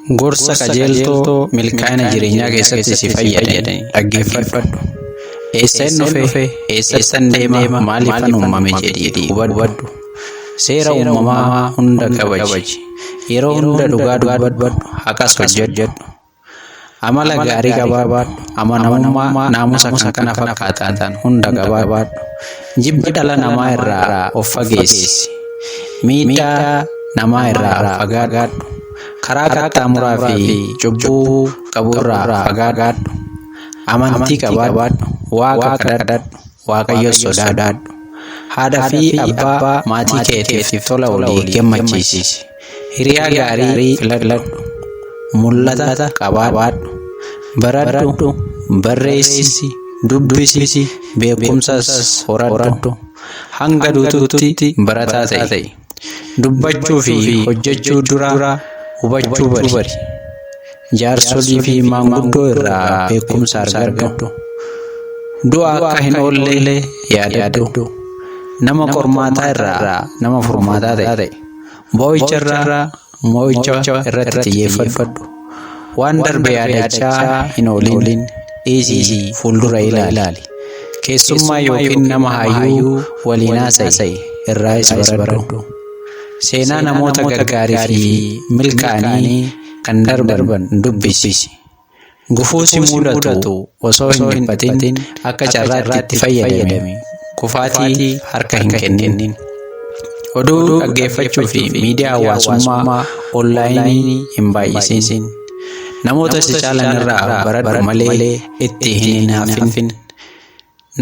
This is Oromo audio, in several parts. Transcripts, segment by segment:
Gorsa qajeeltoo milkaa'ina jireenyaa keessatti si fayyadan dhaggeeffadhu. Eessan dhufe, eessattan deema, maaliifan uumame jedhii hubadhu. Seera uumamaa hunda kabaji. Yeroo hunda dhugaa dubbadhu, haqas hojjedhu. Amala gaarii qabaadhu, amanamummaa, naamusa kan kana fakkaatan hunda qabaadhu. Jibba dhala namaa irraa of fageessi. Miidhaa namaa irraa fagaadhu. Karaa qaxxaamuraa fi cubbuu qabu irraa fagaadhu. Amantii qabaadhu. Waaqa kadhadhu. Waaqayyos sodaadhu. Haadha fi abbaa maatii keetiif tola olii gammachiisi. Hiriyaa gaarii filadhu. Mul'ata qabaadhu. Baradhu. Barreessi. Dubbisi. Beekumsas horadhu. Hanga duututti barataa ta'i. Dubbachuu fi hojjechuu dura hubachuu bari. Jaarsolii fi maanguddoo irraa beekumsa argadhu. Du'a akka hin oolle yaadadhu. Nama qormaataa irraa nama furmaataa ta'i. Boo'icha irraa mo'icha irratti xiyyeeffadhu. Waan darbe yaadachaa hin oolin. Dhiisii fuuldura ilaali. Keessummaa yookiin nama hayyuu waliin haasa'i irraayis baradhu. Seenaa namoota gaggaarii fi milkaa'anii kan darban dubbisi. Gufuu si mudatu osoo hin dhiphatin akka carraatti itti fayyadami. Kufaatii harka hin kennin. Oduu dhaggeeffachuu fi miidiyaa hawaasummaa onlaayinii hin baay'isin. Namoota si caalan irraa baradhu malee itti hin hinaafin.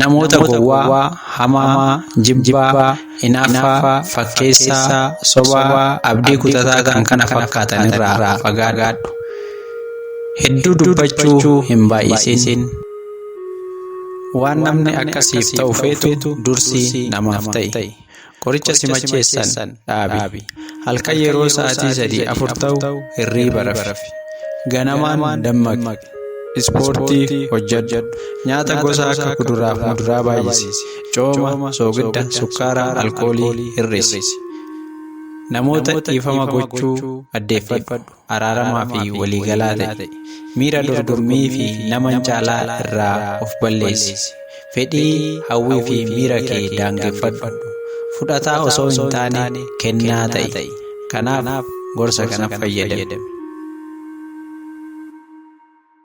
Namoota gowwaa, hamaa, jibbaa, hinaaffaa, fakkeessaa, sobaa, abdii kutataa kan kana fakkaatan irraa fagaadhu. Hedduu dubbachuu hin baay'isin. Waan namni akka siif ta'u feetu dursii namaaf ta'i. Qoricha si macheessan dhaabi. Halkan yeroo sa'aatii 3-4 ta'u hirriiba rafi. Ganamaan dammaqi. Ispoortii hojjedhu. Nyaata gosa akka kuduraa fi muduraa baay'isi. Cooma, soogidda, sukkaara, alkoolii hir'isi. Namoota dhiifama gochuu addeeffadhu. Araaramaa fi waliigalaa ta'i. Miira dorgommii fi nama caalaa irraa of balleessi. Fedhii, hawwii fi miira kee daangeffadhu. Fudhataa osoo hin taane kennaa ta'i. Kanaaf gorsa kana fayyadami.